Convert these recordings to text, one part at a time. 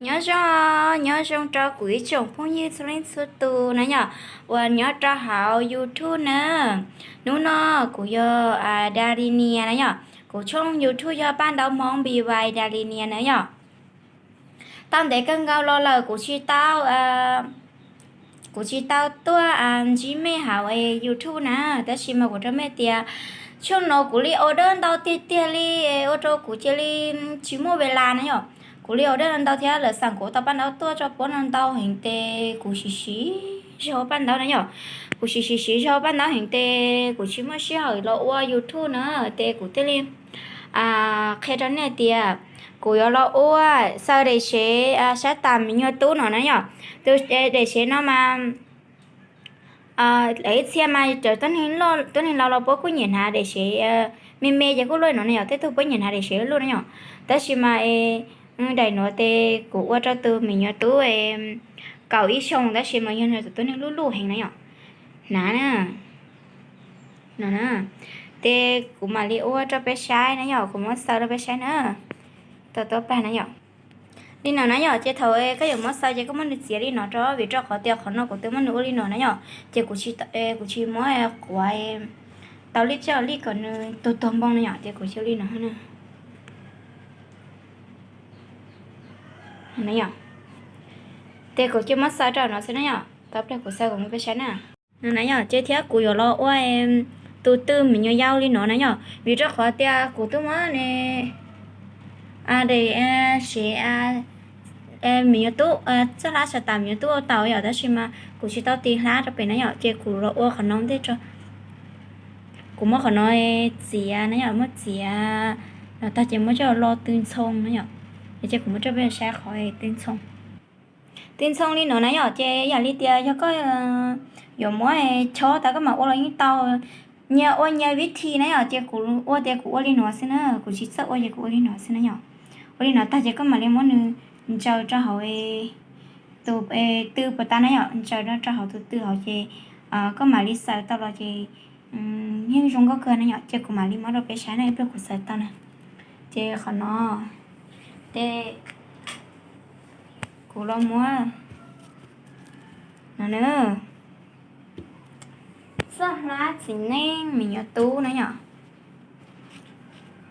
Nyob zoo, nyob zoo rau kuv ib tsoom phooj ywg txhua leej txhua tus na yom, uas nyob rau hauv YouTube na. Hnub no kuv yog Dalinia na yom, kuv tshooj YouTube yog Paj Ntaub Hmoob B Y Dalinia na yom. Tau ntev kawg nkaus los lawm kuv tsis tau, kuv tsis tau tuaj ntsib mej hauv YouTube na, tab sis mas kuv rau mej tias tshooj no kuv li order ntau tiag tiag li, ua rau kuv cia li tsis muaj ves las na yom. Kuv li order ntau thiab lawv xav kuv tau paj ntaub tuaj rau puab no ntau heev tes kuv siv siv zog ua paj ntaub na yom. Kuv siv siv siv zog ua paj ntaub heev tes kuv tsis muaj sij hawm los ua YouTube na, ces kuv thiaj li qhia rau nej tias kuv yuav los ua xaws daim sev sab tas me nyuam tub no na yom. Tus daim sev no mas lawv ib txhia mas cov tuab neeg laus los puab kuj nyiam hnav daim sev me me ces kuj luaj no na yom, tej tug puab nyiam hnav daim sev luaj na yom. Tab sis mas daim nuav tes kuv ua rau tus me nyuam tub kaum ib xyoos tab sis mas yog tus tuab neeg luj luj heev na yom. Hnav na, no na, ces kuv mam li ua rau peb saib na yom, kuv muab xaws rau peb saib na. Tau tuab plag na yom. Li no na yom, ces thaum koj yuav muab xaws ces koj muab nws txiav li no rau, vim rau qhov tias qhov no kuv twb muab nws ua li no na yom, ces kuv tsis muab quav tau li coj li kom nws tuag tuag npoo na yom, ces kuv cia li no na. Ces kuv cia muab xaws rau no xwb na yom, tau plag kuv xaws kuv muab peb saib na. No na yom, ces thiab kuv yuav los ua tus tw me nyuam yau li no na yom, vim rau qhov tias kuv twb muab daim sev me nyuam tub, txoj hlab sab tas me nyuam tub ua tau yom, tab sis mas kuv tsis tau tis hlab rau pem na yom, ces kuv los ua qhov no ntej tso. Kuv muab qhov no txiav na yom, muab txiav no tag ces muab coj lo tw ntxhoo na yom. Ces kuv muab rau peb saib qhov tw ntxhoo. Tw ntxhoo li no na yom, ces yam li tias yog koj yuav muab chob tas koj mam ua los yeej tau. Nyias ua nyias vib thi na yom, ces kuv ua tias kuv ua li no xwb na, kuv tsis txawj ua ces kuv ua li no xwb na yom. Ua li no tag ces koj mam li muab nws ntsaws rau hauv tus tw puas tas na yom, ntsaws rau hauv tus tw hauv ces koj mam li xaws tau los ces yeej zoo nkauj kawg na yom. Ces kuv mam li muab rau peb saib na, ib pliag kuv xaws tau na. Ces qhov no, ces kuv los muab no na, txoj hlab txiv neej me nyuam tub na yom.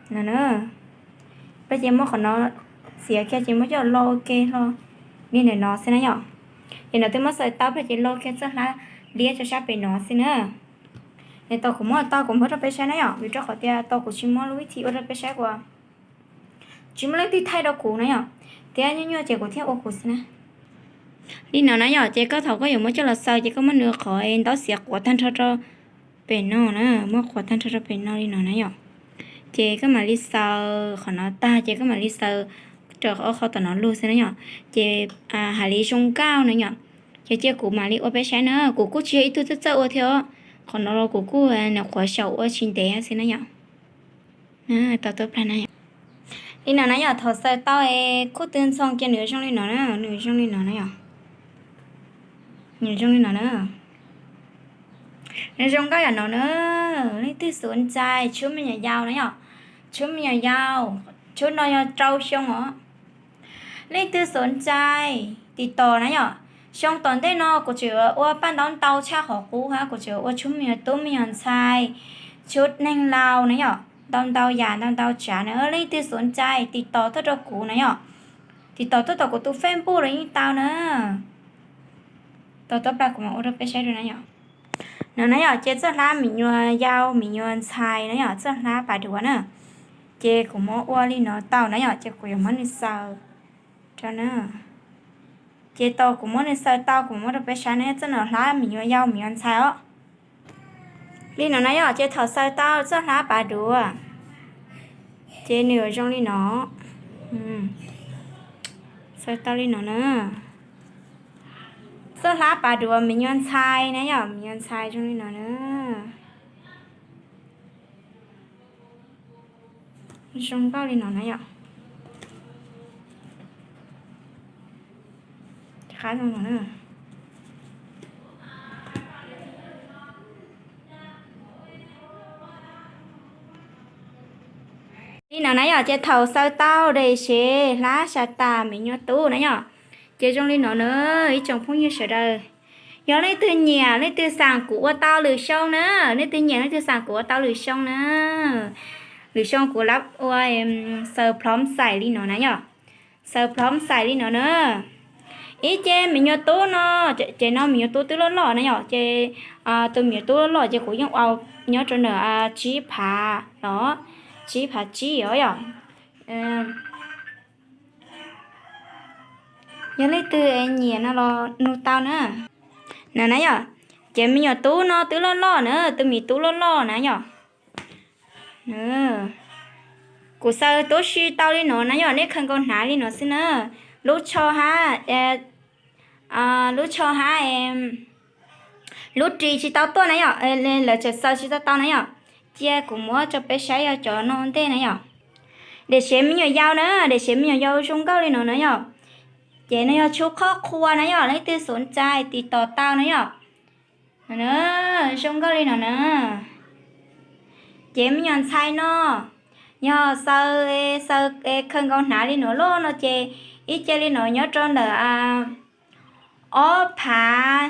No na, peb ces muab qhov no txiav kiag ces muab coj lo ua ke hlo li ntawm no xwb na yom. Ces no twb muab xaws tau peb ces lo kiag txoj hlab liab rau sab pem no xwb na. Es tau kuv muab tau kuv muab rau peb saib na yom, vim rau qhov tias tau kuv tsis muab lub vib thi ua rau peb saib uas tsis muaj leej twg thaij rau kuv na yom, thiab nyuaj nyuaj ces kuv thiaj ua kuv xwb na. Li no na yom, ces koj thaum koj yuav muab coj los xaws ces koj muab nws qhov ntaub xiav quav tag nrho rau pem no na, muab quav tag nrho rau pem no li no na yom. Ces koj mam li xaws qhov no tag ces koj mam li xaws rau qhov tom no lug xwb na yom. Ces hais li zoo nkauj na yom. Ces cia kuv mam li ua peb saib na, kuv kuj tsis yog ib tug txawj txawj ua thiab, qhov no los kuv kuj nyuam qhuav xyaum ua tsis ntev xwb na yom. Tau tuab plag na yom. Li no na yom, thaum xaws tau es kuj tw ntxhoo ces nws yuav zoo li no na, nws yuav zoo li no na yom. Nws zoo li no na. Nws zoo nkauj yam no na. Leej twg xav ntxais tshuab me nyuam yau na yom, tshuab me nyuam yau, tshuab no yog rau xyoo os. Leej twg xav ntxais tiv tauj na yom. Xyoo tom ntej no kuv tseem ua paj ntaub ntau tshaj qhov qub hab, kuv tseem ua tshuab me nyuam tub me nyuam ntxhais, tshuab neeg laus na yom, ntau ntau yam ntau ntau tsav na. Leej twg xav ntxais tiv tauj tuaj rau kuv na yom, tiv tauj tuaj tom kuv tus Facebook los yeej tau na. Tau tuab plag kuv mam ua rau peb saib dua na yom. No na yom, ces txoj hlab me nyuam yau me nyuam ntxhais na yom, txoj hlab pas duav na. Ces kuv muab ua li no tau na yom, ces kuv yuav muab nws xaws rau na. Ces tau kuv muab nws xaws tau kuv muab rau peb saib na, txoj no hlab me nyuam yau me nyuam ntxhais os. Li no na yom, ces thaum xaws tau txoj hlab pas duav, ces nws yuav zoo li no. Xaws tau li no na. Txoj hlab pas duav me nyuam ntxhais na yom, me nyuam ntxhais zoo li no na. Zoo nkauj li no na yom. Qab zoo no na. Li no na yom, ces thaum xaws tau dej sev hlab sab tas me nyuam tub na yom, ces zoo li no na, ib tsoom phooj ywg sawv daws. Yog leej twg nyiam leej twg xav kuv ua tau lwm xyoo na, leej twg nyiam leej twg xav kuv ua tau lwm xyoo na, lwm xyoo kuv lab ua xaws plhov xais li no na yom, xaws plhov xais li no na. Ib ce me nyuam tub no, ces no me nyuam tub twb loj loj na yom, ces tus me nyuam tub loj loj ces kuv yeej ua nyob rau ntawm tsib phav los, tsib phav tsib os yom. Yog leej twg nyiam no los nug tau na. Na na yom, ces me nyuam tub no twb loj loj na, tus me tub loj loj na yom. Kuv xaws tub si tau li no na yom, nej khaws nkaus hnav li no xwb na. Lub tsho hab, lub tsho hab, lub ris tsis tau tuaj na yom, lawv tseem xaws tsis tau tau na yom. Cia kuv muab rau peb saib yog cov no ua ntej na yom. Dej sev me nyuam yaus na, dej sev me nyuam yaus zoo nkauj li no na yom. Ces no yog tshub qhoj qhua na yom, leej twg xav txais tiv tauj tau na yom. Zoo nkauj li no na. Ces me nyuam ntxhais no, yog xaws, xaws khaws nkaus hnav li no loj no ces ib ce li no nyob rau ntawm ob phav,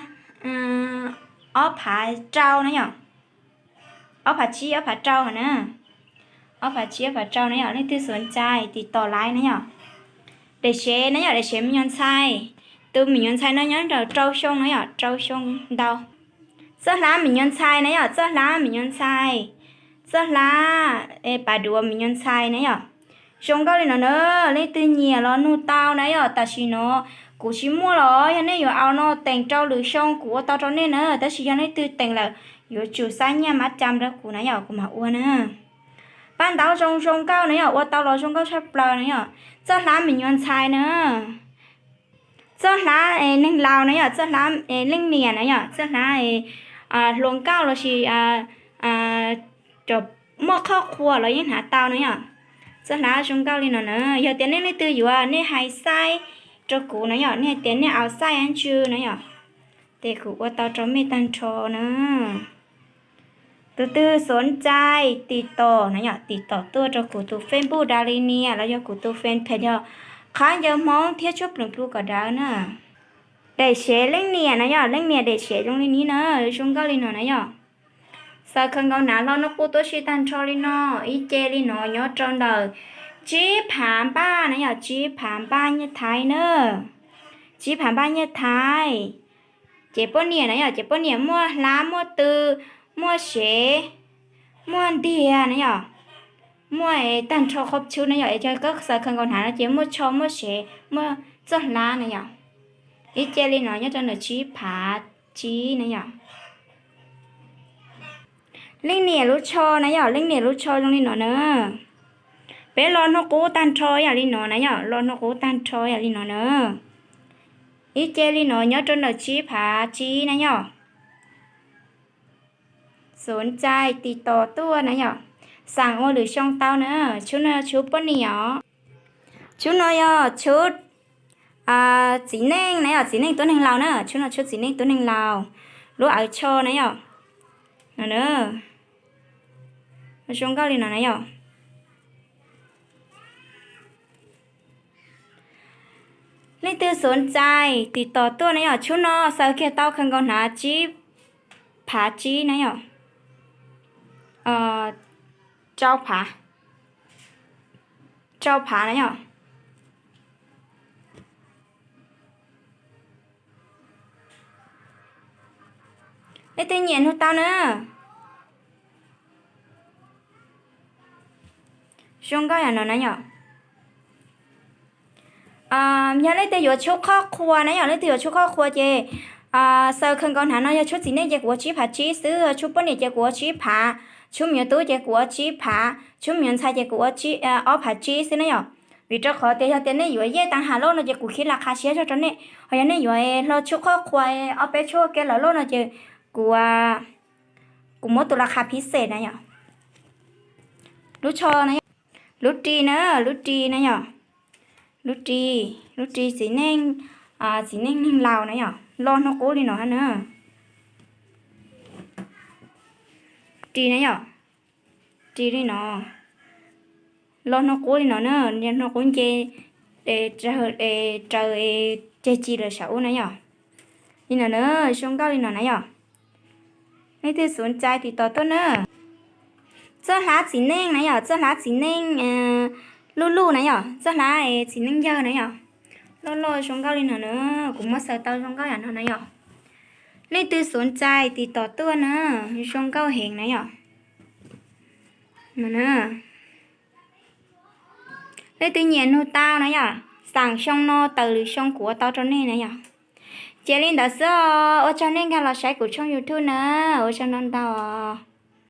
ob phav rau na yom. Ob phav tsib ob phav rau na. Ob phav tsib ob phav rau na yom, leej twg xav txais tiv tauj laiv na yom. Dej sev na yom, dej sev me nyuam ntxhais. Tus me nyuam ntxhais no nyob ntawm rau xyoo na yom, rau xyoo ntau. Txoj hlab me nyuam ntxhais na yom, txoj hlab me nyuam ntxhais. Txoj hlab pav duav me nyuam ntxhais na yom. Zoo nkauj li no na, leej twg nyiam los nug tau na yom, tam sim no kuv tsis muaj los yog nej yuav au no teem rau lwm xyoo kuv ua tau rau nej na, tab sis yog leej twg teem lawm yuav tsum xa nyiaj mab cam rau kuv na yom, kuv mam ua na. Paj ntaub zoo zoo nkauj na yom, ua tau los zoo nkauj tshaj plaws na yom. Txoj hlab me nyuam ntxhais na. Txoj hlab neeg laus na yom, txoj hlab leej niam na yom, txoj hlab hluas nkauj lossis cov muaj qhoj qhua los yeej hnav tau na yom. Txoj hlab zoo nkauj li no na, yog tias nej leej twg yuav nej hais xaij rau kuv na yom, nej hais tias nej au xaij ab ntsw na yom, ces kuv ua tau rau mej tag nrho na. Tus twg xav txais tiv tauj na yom, tiv tauj tuaj rau kuv tus Facebook Dav Li Nias los yog kuv tus fanpage yog Qhab Ncaws Hmoob thiab Tshuaj Plees Plu kom dav na. Dej sev leej niam na yom, leej niam dej sev zoo li ni na, zoo nkauj li no na yom. Xaws khaws nkaus hnav hlo hnub qub tuaj si tag nrho li no, ib ce li no nyob rau ntawm tsib phav npaj na yom, tsib phav npaj nyiaj Thaib na. Tsib phav npaj nyiaj Thaib. Ces poj niam na yom, ces poj niam muaj hlab muaj tw, muaj sev, muaj ntiag na yom, muaj tag nrho qhov tshub na yom, es yog koj xaws khaws nkaus hnav no ces muaj tsho muaj sev muaj txoj hlab na yom. Ib ce li no nyob rau ntawm tsib phav tsib na yom. Leej niam lub tsho na yom, leej niam lub tsho zoo li no na. Peb lo hnub qub tag nrho yam li no na yom, lo hnub qub tag nrho yam li no na. Ib ce li no nyob rau ntawm tsib phav tsib na yom. Xav txais tiv tauj tuaj na yom. Xav ua lwm xyoo tau na. Tshub no yog tshub poj niam os. Tshub no yog tshub txiv neej na yom, txiv neej tub neeg laus na, tshub no tshub txiv neej tub neeg laus. Lub awv tsho na yom. No na. Zoo nkauj li no na yom. Leej twg xav txais tiv tauj tuaj na yom, tshub no xaws kiag tau khaws nkaus hnav tsib phav tsib na yom. Rau phav, rau phav na yom. Leej twg nyiam nug tau na. Zoo nkauj yam no na yom. Yog leej twg yuav tshub qhoj qhua na yom, leej twg yuav tshub qhoj qhua ces xaws khaws nkaus hnav no yog tshub txiv neej ces kuv ua tsib phav tsib xwb, tshub poj niam ces kuv ua tsib phav, tshub me nyuam tub ces kuv ua tsib phav, tshub me nyuam ntxhais ces kuv ua ob phav tsib xwb na yom. Vim rau qhov tias yog tias nej yuav yej tag ham loj no ces kuv khib las qha siab zog rau nej, ho yog nej yuav hlo tshub qhoj qhua ob peb tshuab kiag lawm loj no ces kuv, kuv muab tus las qha phiv xem na yom. Lub tsho na, lub ris na, lub ris na yom. Lub ris, lub ris txiv neej, txiv neej neeg laus na yom, lo hnub qub li no na. Ris na yom, ris li no. Los hnub qub li no na, hnub qub nce raws ceg ci lawm saum ub na yom. Li no na, zoo nkauj li no na yom. Leej twg xub ncai tiv tos tuaj na. Txoj hlab txiv neej na yom, txoj hlab txiv neej luj luj na yom, txoj hlab txiv neej yawg na yom. Loj loj zoo nkauj li no na, kuv muab xaws tau zoo nkauj yam no na yom. Leej twg xub ncai tiv tos tuaj na, zoo nkauj heev na yom. Leej twg nyiam nug tau na yom, xaam xyoo no tawm lwm xyoo kuv ua tau rau nej na yom. Ces li ntawd xwb os, ua tsaug nej nkag los saib kuv tshooj YouTube na, ua tsaug ntau ntau os.